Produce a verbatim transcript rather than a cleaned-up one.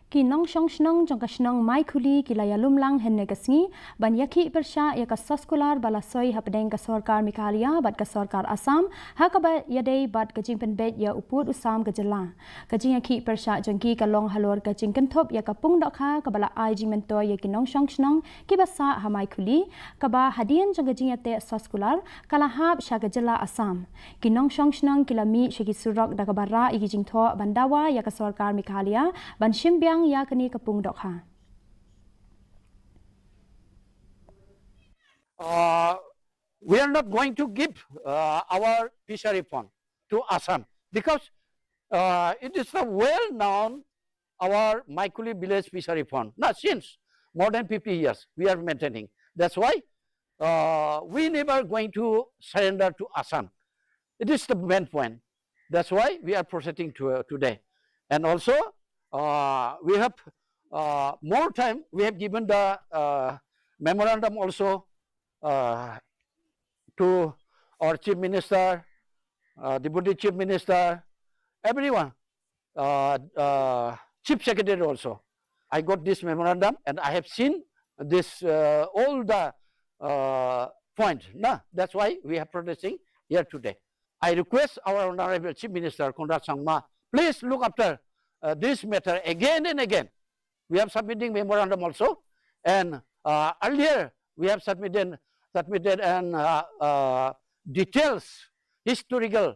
Ki nongshong shnong jong ka shnong Maikhuli ki la ïalum lang hynne ka sngi ban ïakhih pyrshah ïa ka soskular ba la soi hapdeng ka sorkar Meghalaya bad ka sorkar Assam ha kaba ïadei bad ka jingpynbeit ïa u pud u sam ka jylla. Ka jingïakhih pyrshah jong ki ka long halor ka jingkynthup ïa ka pung dohkha kaba la ai jingmyntoi ïa ki nongshong shnong kiba sah ha Maikhuli, kaba hadien jong ka jingïateh soskular ka la hap sha ka jylla Assam. Ki nongshong shnong ki la mih sha ki surok da kaba rah ïa ki jingthoh ban dawa ïa ka sorkar Meghalaya ban shim biang ïa kane ka pung dohkha. Uh, we are not going to give uh, our fishery fund to Assam because uh, it is a well known our Maikhuli village fishery fund. Now, since more than fifty years, we are maintaining. That's why uh, we never going to surrender to Assam. It is the main point. That's why we are protesting to, uh, today. And also, uh, we have uh, more time. We have given the uh, memorandum also uh, to our chief minister, uh, deputy chief minister, everyone, uh, uh, chief secretary also. I got this memorandum and I have seen this uh, all the uh, point. Nah, that's why we are protesting here today. I request our honorable chief minister Conrad Sangma, please look after uh, this matter again and again. We have submitting memorandum also, and uh, earlier we have submitted submitted an uh, uh, details historical